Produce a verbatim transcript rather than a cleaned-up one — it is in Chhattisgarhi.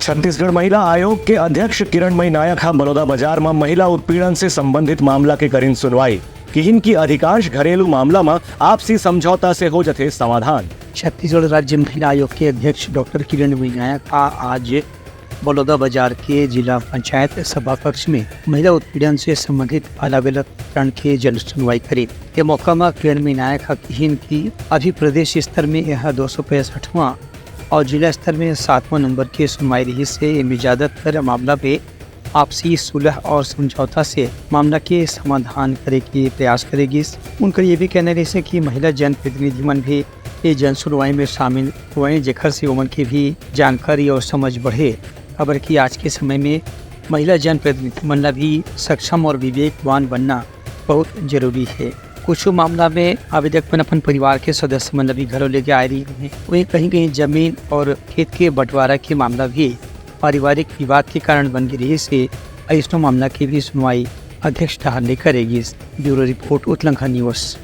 छत्तीसगढ़ महिला आयोग के अध्यक्ष किरणमयी नायक ह बलौदाबाजार म महिला उत्पीड़न से संबंधित मामला के करिन सुनवाई। किहिन कि अधिकांश घरेलू मामला म आपसी समझौता से हो जथे समाधान। छत्तीसगढ़ राज्य महिला आयोग के अध्यक्ष डॉक्टर किरणमयी नायक ह आज बलौदाबाजार के जिला पंचायत सभा कक्ष में महिला उत्पीड़न से संबंधित अलग-अलग प्रकरण के जन सुनवाई करिन। ये मौका म किरणमयी नायक ह किहिन कि अभी प्रदेश स्तर में यह दो सौ पैंसठवां और जिला स्तर में सातवां नंबर के सुनवाई रहिस हे। एमे ज्यादातर मामला में आपसी सुलह और समझौता से मामला के समाधान करे के प्रयास करे गिस। उनकर ये भी कहना रहिस हे कि महिला जनप्रतिनिधि मन भी ये जन सुनवाई में शामिल होएं, जेकर से ओमन के भी जानकारी और समझ बढ़े, काबर कि आज के समय में महिला जनप्रतिनिधि मन ला भी सक्षम और विवेकवान बनना बहुत जरूरी हे। कुछ मामला में आवेदक मन अपन परिवार के सदस्य मन ला भी घलो लेके आए रहिन हे। वहीं कहीं-कहीं जमीन और खेत के बंटवारा के मामला भी पारिवारिक विवाद के कारण बन गे रहिस हे। अइसनो मामला के भी सुनवाई अध्यक्ष डहार ले करे गिस। Bureau report, Utlangha news.